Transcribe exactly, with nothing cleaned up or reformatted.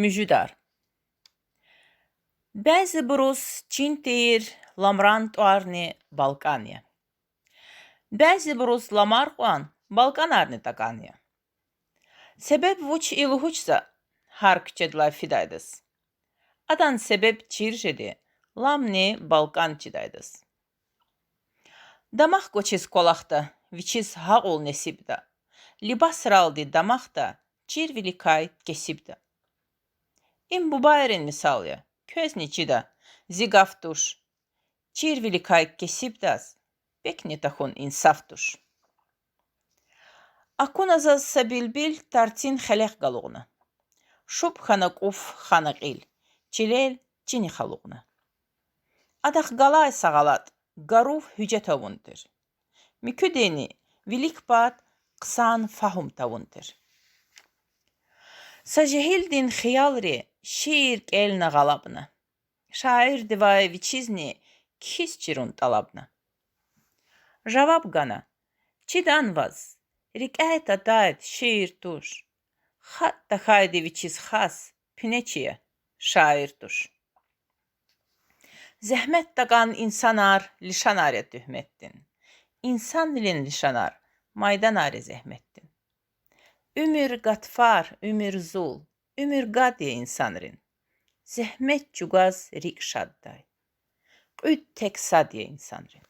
Муьжуьдар. Бязибуруз чин тийир ламран тӀварни балкӀан я. Бязибуруз ламар кьван балкӀанарни такӀан я. Себеб вуч я лугьуч за гьар куьчедилай фидайдаз. Адан себеб чир жеди, ламни балкӀан чидайдаз. Дамах гвачиз кӀвалахда, вичиз гьакьул несибда. Либасралди дамахда, чирвиликай кесибда. Им бубайрин мисал я, квезни чида, зи гаф туш. Чирвиликай кесибдаз пекни тахьун инсаф туш. Акуна заз са билбил тарцин хелек галукьна. Шуб хьана кӀуф, хана кьил, чилел чинихъ алукьна. Адахъ галай са гъалатӀ, гарув гьуьжет авун тир. Муькуьдини вилик пад хъсан фагьум тавун тир. Са жегьилдин хиялри шиир кӀелна гъалабна. Шаирдивай вичизни кхьиз чирун тӀалабна. Жаваб гана: чидан ваз, рикӀяй татайд шиир туш. ХатӀ тахьайди вичиз хас пуьнечи я, шаир туш. Зегьмет такӀан инсанар лишанар я туьгьметдин. Инсанвилин лишанар майданар я зегьметдин. Уьмуьр гатфар, уьмуьр зул, уьмуьр гад я инсанрин. Зегьмет чӀугваз рикӀ шаддай. Кьуьд тек сад я инсанрин.